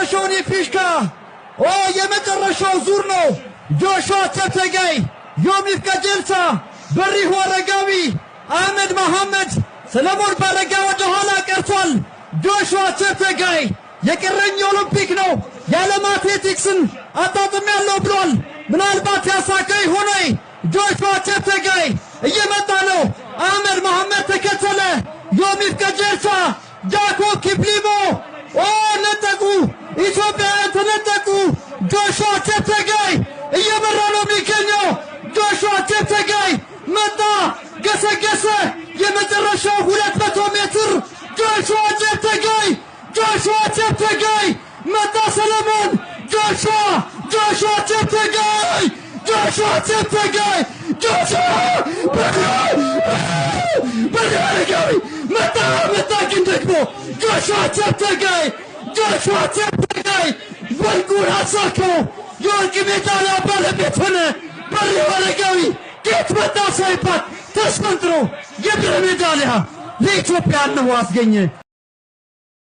የመጨረሻውን የፊሽካ፣ ኦ፣ የመጨረሻው ዙር ነው። ጆሹዋ ቸፕቴጌይ፣ ዮሚፍ ቀጀልቻ፣ በሪሁ አረጋዊ፣ አህመድ መሐመድ፣ ሰለሞን ባረጋ ወደ ኋላ ቀርቷል። ጆሹዋ ቸፕቴጌይ የቀረኝ ኦሎምፒክ ነው፣ የዓለም አትሌቲክስን አጣጥሜያለሁ ብሏል። ምናልባት ያሳካ ይሆን? ጆሹዋ ቸፕቴጌይ እየመጣ ነው። አህመድ መሐመድ ተከተለ። ዮሚፍ ቀጀልቻ፣ ጃኮብ ኪፕሊሞ፣ ኦ፣ ነጠቁ። ኢትዮጵያውያን ተነጠቁ። ጆሹዋ ቸፕቴጌይ እየመራ ነው የሚገኘው። ጆሹዋ ቸፕቴጌይ መጣ፣ ገሰገሰ። የመጨረሻው 200 ሜትር ጆሹዋ ቸፕቴጌይ፣ ጆሹዋ ቸፕቴጌይ መጣ። ሰለሞን፣ ጆሹዋ፣ ጆሹዋ ቸፕቴጌይ፣ ጆሹዋ ቸፕቴጌይ፣ ጆሹዋ፣ በሪሁ አረጋዊ መጣ፣ መጣ። ግን ደግሞ ጆሹዋ ቸፕቴጌይ፣ ጆሹዋ ቸፕቴጌይ ወርቁን አሳካው። የወርቅ ሜዳሊያ ባለቤት ሆነ። በሪሁ አረጋዊ ከየት መጣ ሳይባል ተስፈንጥሮ የብር ሜዳሊያ ለኢትዮጵያ እነሆ አስገኘ።